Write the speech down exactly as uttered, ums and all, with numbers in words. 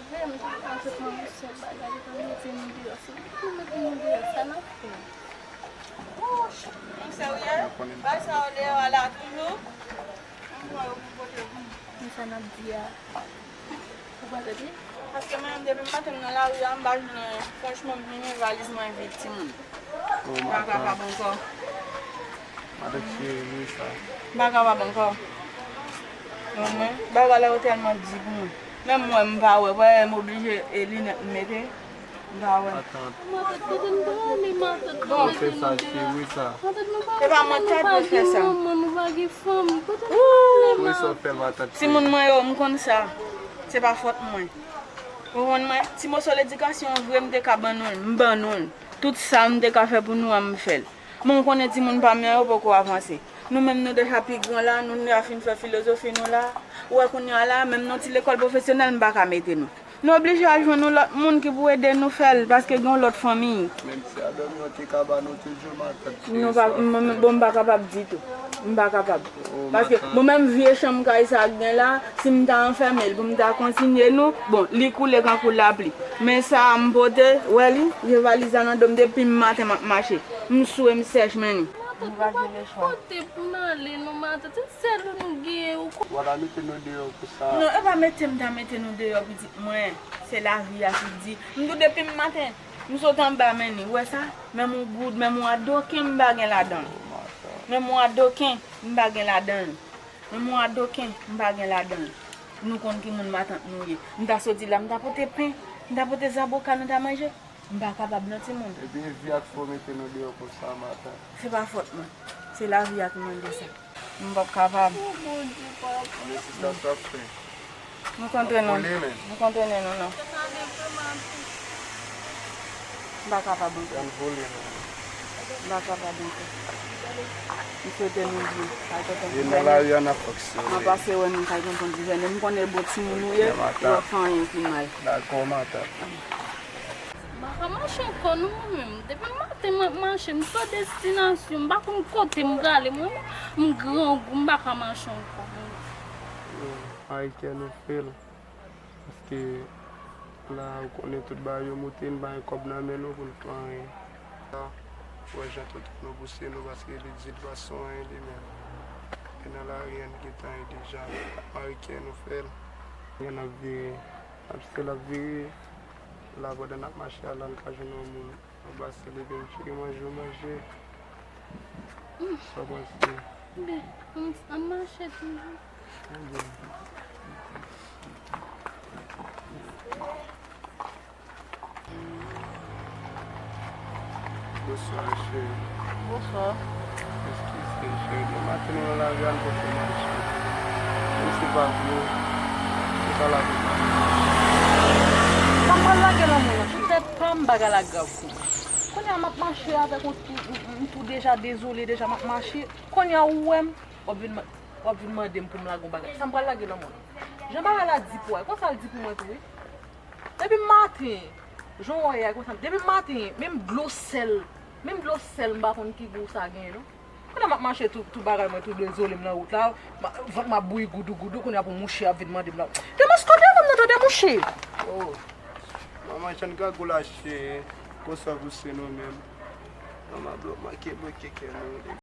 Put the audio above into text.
Veye m tout tan, tout moun, se bagay li pa mete nou deyò. Se nou mete nou deyò, sa n ap fè? Ou serye? Bay sa yo deyò a la toujou? Ann pran yo pou pote pou nou. Men sa n ap di a. Ou pa tande? Paske mwen menm, depi maten m nan lari a, m pa jwenn anyen. Franchman, m vini valiz mwen vid, timoun. M pa kapab ankò. Matant cheri, wi sa. M pa kapab ankò. Mwen, bagay la yo tèlman di pou mwen. Menm mwen, m pa wè. Wè, m oblije e linèt m mete. M pa wè. Matant. Matant, kote nou prale, matant? Bon. Fè sa, cheri, wi sa. Matant, nou pa... E pa mwen k ta dwe fè sa. Manman, nou pa gen fanmi. Kote nou prale, matant? Wi sa w fè, matant. Timoun mwen yo, m konn sa. Se pa fòt mwen. Ou konprann mwen? Ti moso ledikasyon an vre, m te ka ban nou l, m ban nou l. Tout sa m te ka fè pou nou an, m fè l. Men w konnen timoun pa m yo, yo poko avanse. Nou menm nou deja pi gran la, nou deja fin fè filozofi nou la. Ou wè kounye a la, menm nan ti lekòl pwofesyonèl, m pa ka mete nou. Nou oblije al jwenn yon lòt moun ki pou ede nou fè l, paske gen yon lòt fanmi. Menm ti a dòmi, yo te ka ba nou toujou, matant. Nou pa, m, m, bon, m pa kapab ditou. M pa kapab. Oh, paske matant. Mwen menm vye chanm kay sa k gen la, si m ta anfème l pou m ta kontinye nou, bon, li koule kankou lapli. Men sa a m pote, wè li, je valiz la nan do m depi m maten m ap mache. M swe, m sèch, men ni. Matant, nou pa gen lechwa. Kote pou n ale, non, matant? Se sèl ou nou genyen, ou ko- W a ta mete nou deyò pou sa. Non, e pa mete m ta mete nou deyò, pitit mwen. Se lavi a ki di. M tou depi m maten, m sot anba, men ni, ou wè sa? Menm yon goud, menm yon adoken m pa gen ladan l. Menm yon adoken m pa gen ladan l. Menm yon adoken m pa gen ladan l. Nou konn ki moun matant nou ye. M ta soti la, m ta pote pen, m ta pote zaboka, nou ta manje. M pa kapab non, timoun. Ebyen, vi a k fè w mete nou deyò konsa, matant. Se pa fòt mwen. Se lavi a ki mande sa. M p ap kapab. O Bondye, papa. Mesye sa, sa ap fè. Nou kontre nou. Kole, men. Nou kontre nou, non. M pa kapab ankò. Ann vole, non. M pa kapab ankò. M swete nou byen. Kay tonton. E nan lari a n ap fonksyone. M ap pase wè nou kay tonton Divène. M konnen bon timoun ou ye, w ap fè anyen ki mal. Dakò, matant. M pa ka mache ankò non mwen menm. Depi maten m ap mache, m san destinasyon, m pa konn kote m prale. Mwen menm, m grangou, m pa ka mache ankò. Mari kè nou fè l. Paske la, ou konnen tout bagay yo moute, n pa gen kòb nan men nou pou n fè anyen. Ou wè jan tonton nou pouse nou, paske li di l pa son anyen li menm. E nan lari a n gentan ye deja. Mari kè nou fè l. N ap vire, n ap still ap vire. La, pandan n ap mache a la, n ka jwenn yon moun. Anba se leve m cheri manje, w manje. Sa w panse? Ben, ann, ann mache toujou. Ebyen. Bonswa, cheri. Bonswa. Eskize, cheri. Depi maten nou nan lari a, nou poko mache. Menm si pa vre, se pa la pou sa. Sa m pral lage nan mwen an. Sou tèt pa m, bagay la grav pou mwen. Kounye a, m ap mache avèk yon tou, m, m tou deja dezole, deja m ap mache. Kounye a, ou wè m, w ap vin, w ap vin mande m pou m lage yon bagay. Sa m pral lage nan mwen an. Jan bagay la di pou w a, konsa l di pou mwen tou, wi. Depi maten, jan w wè a konsa, depi maten, menm dlo sèl, menm dlo sèl, m pa konn ki gou sa genyen, non. Kounye a m ap mache tou, tou bagay mwen, tou dezole m nan wout la, m a, vant m ap bouyi goudou goudou, kounye a pou mouche ap vin mande m la. Te maskòt devan m nan tande mouche. Oh, manman Jàn grangou la cheri, konsa pouse nou menm. Manman blo-, manke bloke kè nou, li